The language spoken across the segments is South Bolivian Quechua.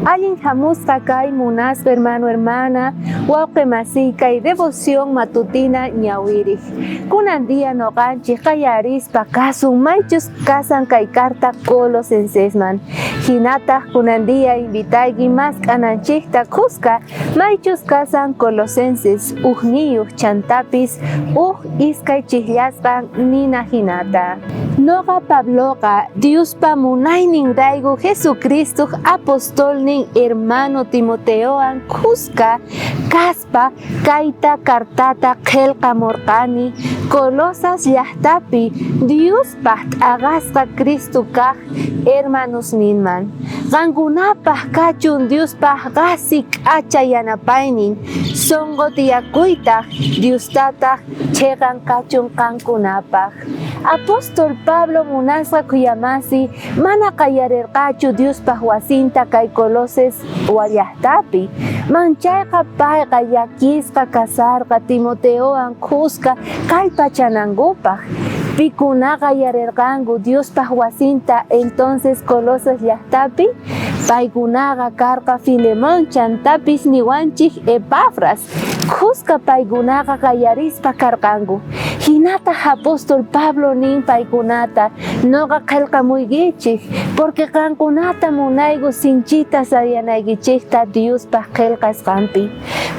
Allin hamusqa kay munasqa hermano hermana, wawqe masiy kay devoción matutina ñawiriq. Kunan día noqanchik qallarispa kasun maychus kasan kay carta Colosensesman. Hinataq kunan día invitayki mask'ananchikta kuska maychus kasan Colosenses ujniyuq chantapis uj iskay chijllasqan nina hinata. Noqa Pabloqa Diospa munayninrayku Jesucristoj apostolnin hermano Timoteowan khuska kaspa kayta cartata qhelqamorqani Colosas llajtapi Diospaj t'aqasqa Cristo kaj hermanosninman. Qankunapaj kachun Diospaj qhasi k'acha yanapaynin, sonqo tiyakuytaj, Diostataj cheqan kachun qankunapaj. Apóstol Pablo munasqa khuyamasi mana qallarerqachu Diospaj wasinta kay Coloses llajtapi. Manchayqa payqa llakisqa kasarqa Timoteowan khuska kallpachanankupaj. Pikunaqa yarerqanku Diospaj wasinta entonces Colosas llajtapi? Paykunaqa karqa Filemón chantapis niwanchej Epafras. Khuska paykunaqa qallarispa karqanku. Jinataj apóstol Pablo nin paykunata, Noqa qhelqamuykichej, porque qankunata munayku sinchita sayanaykichejta Diospaj qhelqasqanpi.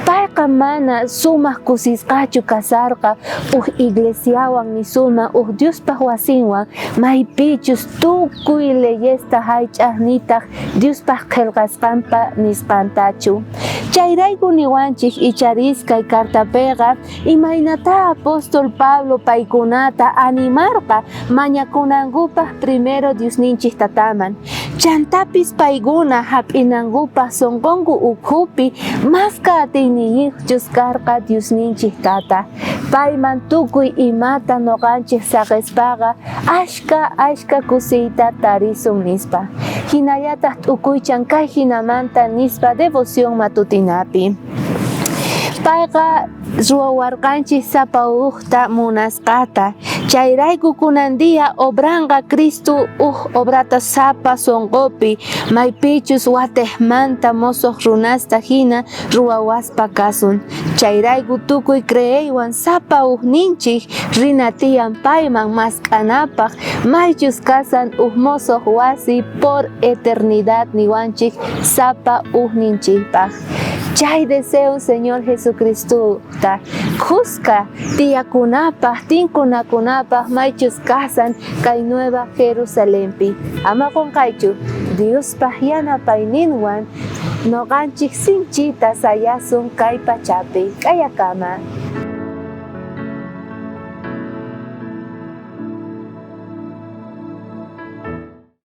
Payqa mana sumaj kusisqachu kasarqa uj iglesiawan nisuma uj Diospaj wasinwan, maypichus tukuy leyesta jaych'aj nitaj Diospaj qhelqasqanpa nisqantachu. Chayrayku niwanchej icharis kay cartapeqa imaynatá apóstol Pablo paykunata animarqa mañakunankupaj primero Diosninchej Tataman. Chantapis paykuna jap'inankupaj sonqonku ukhupi maska atiyniyojchus karqa Diosninchej Tata. Payman tukuy imata noqanchej saqespaqa ashka ashka kusiyta tarisun nispa. Jinallataj t'ukuychan kay jinamanta nispa devoción matutinapi. Payqa ruwawarqanchej sapa ujta munasqata. Chayrayku kunan día obranqa Cristo uj obrata sapa sonqopi, maypichus watejmanta mosoj runasta jina ruwawaspa kasun. Chayrayku tukuy creeywan sapa ujninchej rina tiyan payman mask'anapaj, maychus kasan uj mosoj wasi por eternidad niwanchej sapa ujninchejpaj. Chay deseo Señor Jesucristota khuska tiyakunapaj, tinkunakunapaj maychus kasan kay Nueva Jerusalenpi. Ama qonqaychu, Diospaj yanapayninwan noqanchej sinchita sayasun kay pachapi. K'ayakama.